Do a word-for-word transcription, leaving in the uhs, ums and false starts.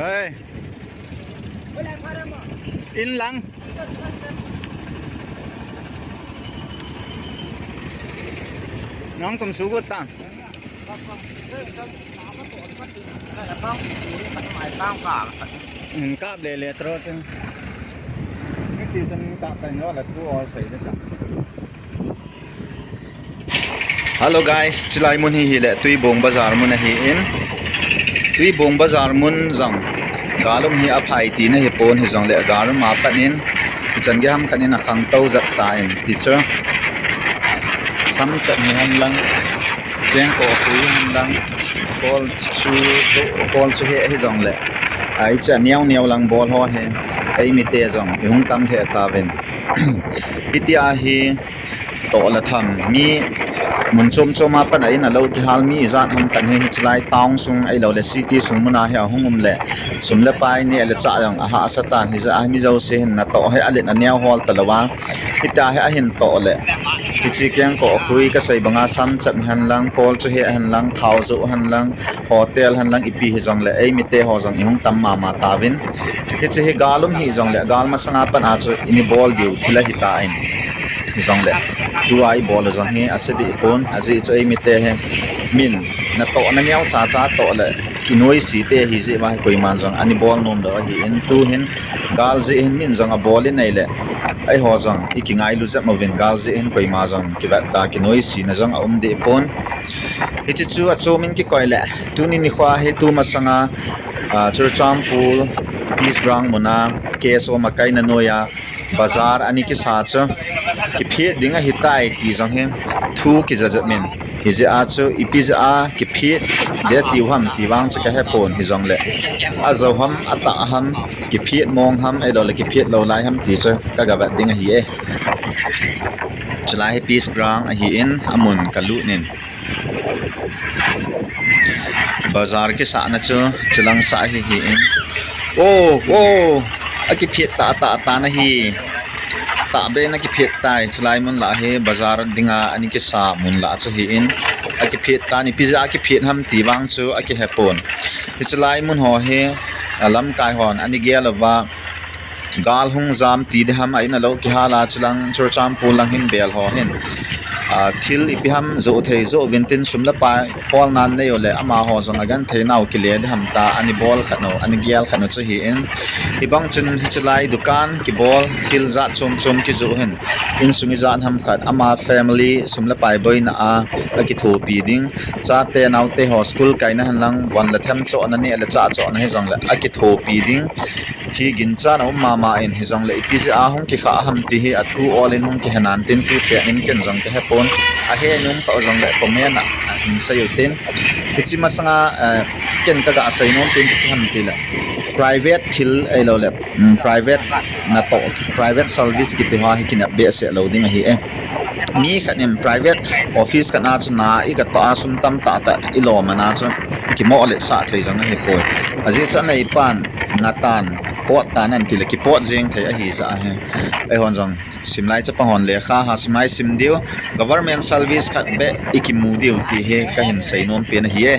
Hey. In lang. Nang tum sugut ta. In kap le le tro tin. Ni ti tin kap ta nyo la tu all sai de ta. Hello guys, chilai mun hi hile Tuibong Bazar mun ahi in. Tuibong Bazar mun jong galum hi aphai tina hi pon, hijongle galum a pat in ichan gei ham khat in akhangtou jep ta in ti chu. Samchat hi hen lang, kengkoh hui hen lang, kol chu, kol chu he hijongle, ai cha neo neo lang bol ho he, eimite jong ihung tam lheh tauvin. Hitia hi toh le tham mi mun chom chom a pat a in a lo kihal mi ijat ham khat hi, hichilai town sung ahilou le city sung mun a hi ahung um le, sum le pai neh le chah jong ahahsa tan, hijeh a mi jouse hin natoh hi alet aneo hol talou a, hitia hi ahin toh le, hiche kengkoh hui kasei banga samchat hi hen lang, kol chu he hen lang, thao joh hen lang, hotel hen lang, ipi hijongle eimite ho jong ihung tam mama tauvin. Hiche hi galum hijongle gal masanga pat a chu ini bol diu thil ahi tan. Hijongle tua ibol u jong hi ase deh pon, ajeh chu eimite hi min natoh naneo cha cha toh le kinoise te ahi jeh uva hi koiman jong ana bol nom lou ahi in, tu hin gal jeh hin min jong abol in ahile, eiho jong ikingailu jep uvin, gal jeh hin koima jong kivet da kinoisena jong aum deh pon. Hiche chu achom in kikoi le, tuni nikho hi tu masanga, ah, Churachandpur Peace Ground mun a K S O makaina noiya bazar ana kisa chu kiphet ding ahitai ti jong hi thu kija jep in, hijeh a chu ipi jeh a kiphet ding tiu ham ti vang chu kahe pon, hijongle ajou ham, atah ham, kiphet mong ham ahilou le kiphet lou lai ham ti chu kaga vet ding ahi e. Chulai hi Peace Ground ahi in, amun kalut in. Bazar kisahna chu chulang sah hi hi in. O, o, akiphet tah tah tan ahi. Tahbeh in akiphet tai, chulai mun lah hi bazar dinga ana kisa mun lah chu hi in. Akiphet tan, ipi jeh a akiphet ham ti vang chu akihe pon. Hichulai mun ho hi, a, lamkai hon ana gel uva, gal hung jam ti ding ham a in a lo kihal a, chulang Churachandpur lang hin bel ho hin, a, thil ipi ham joh thei joh uvin tin, sum le pai holnan nei u le amaho jong agenthei nau kile ding ham tia ana bol khat u, ana gel khat u chu hi in. Hibang chun hichulai dukan kibol, thil jat chom chom kijoh hin, insung ijat ham khat ama family sum le pai boina a akithopi ding, chate naote ho school kaina hen lang, von le them chohna, neh le chah chohna hijongle akithopi ding, hi ginchat aum mama in, hijongle ipi jeh a hung kikhah ham ti hi athu ol in hung kihe nan tin, tu pet in ken jong kahe pon. Ahe nom kha u jongle comment a hin sei u tin. Hiche masanga, eh, ken kaga sei nom pen chu ipi ham tile, private thil ahilou le, um, private natoh, private service kiti ho hi kinep behseh lou ding ahi e. Mi khat in private office khat a chu na iga toh a, sum tam tah tah ilo man a chu kimoh letsah thei jong ahipoi. Ajeh chu aneipan ngatan, pottan, an tile kipot jeng thei ahi jeh ahi. Eihon jong simlai chapang hon lekha ha simai sim diu, government service khat beh ikimu diu ti hi kahin sei nom pen ahi e.